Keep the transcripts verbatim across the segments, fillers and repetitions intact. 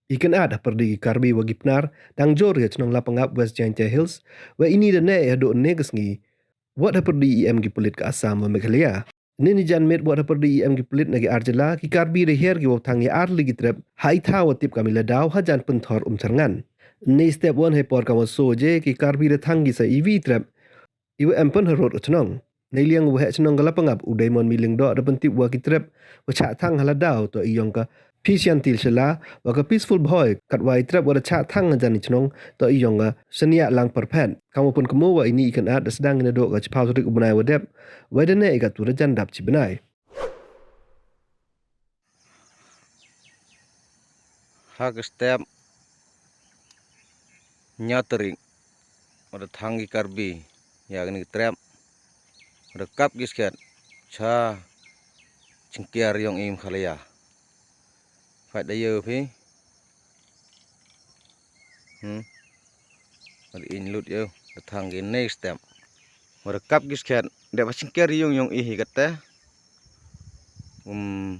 I kynad hapyrdi ki Karbi wa ki Pnar dang jur ya chnong Lapangap, West Jaintia Hills, wa ini da neh hadooh ne ka sngi. Wat hapyrdi i em ki pulit ka Assam wa Meghalaya. Ni ni jan met wat hapyrdi i em ki pulit na ki ar jylla, ki Karbi da hiar ki wa thang ya ar li ki trep ha i thaw wa tip kam i Ladaw hajan Pynthor Umchyrngan. Ni step wan hei por kam wa so je ki Karbi da thang ki sa i wi trep i wa em pyn harud u chnong. Nei liang wa heh chnong ka Lapangap u Daimon Miling Doh da pyntip wa ki trep wa chah thang ha Ladaw to i yong ka Pisiantil Shala wa ka Peaceful Bhoi, kat wa i trep wa da chah thang hajan i chnong to i yong ka Sania Lang Pyrphet. Kam wa pynkynmo wa ini i kynad da sdang i nadooh ka chiphaw tarik u bnai wa dep, wa da neh i ka tu da jan dap chi bnai. Ha ka step ynñiaw tarik wa da thang ki Karbi ya kani ka trep, wa da kap ki skhet cha jingkiar yong i Meghalaya. Pait da yoh phi. Hmm. Wa da iñ lut yoh, da thang ki ne step. Wa da kap ki skhet, da wa jingkiar yong yong i hi katte. Um,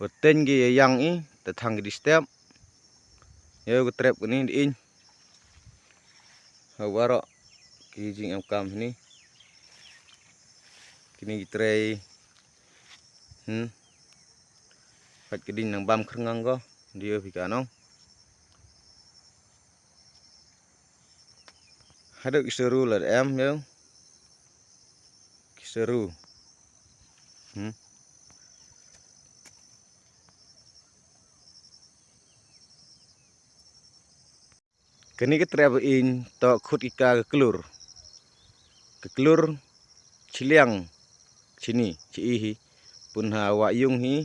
wa teng ki ya yang i, da thang ki di step. Yoh ka trep kani da iñ. Ha waroh ki jingem kam hini. Kini ki trei. Hmm. Pait ki diñ nang bam khyrngang ko, da yoh phi ka nong. Hadooh ki saru la da em yoh. Ki saru. Hmm. Kani ka trep wa iñ to khut ki ka ka klur. Ka klur chiliang chini chi i hi. Pun ha wa yung hi.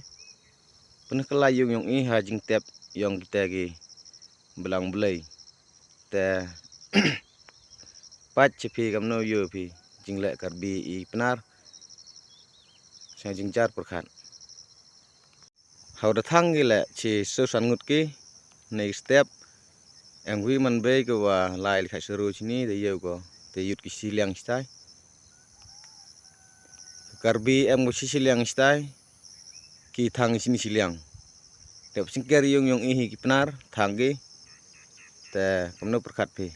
Pun ha ka la yung yong i ha jingtep yong kita ki Balang Blei. Te pait chi phi kamno yoh phi jingleh Karbi i Pnar. Sa jingjar pyrkhat. Haw da thang ki leh chi so san ngut ki, ne step, em wi man bei ko wa lai li khat saru chini, da yoh ko, da yut ki chiliang chitai. Karbi em ko chi chiliang chitai, ki thang chini chiliang. Te jingkiar yong yong i hi ki Pnar, thang ki, te kamno pyrkhat phi.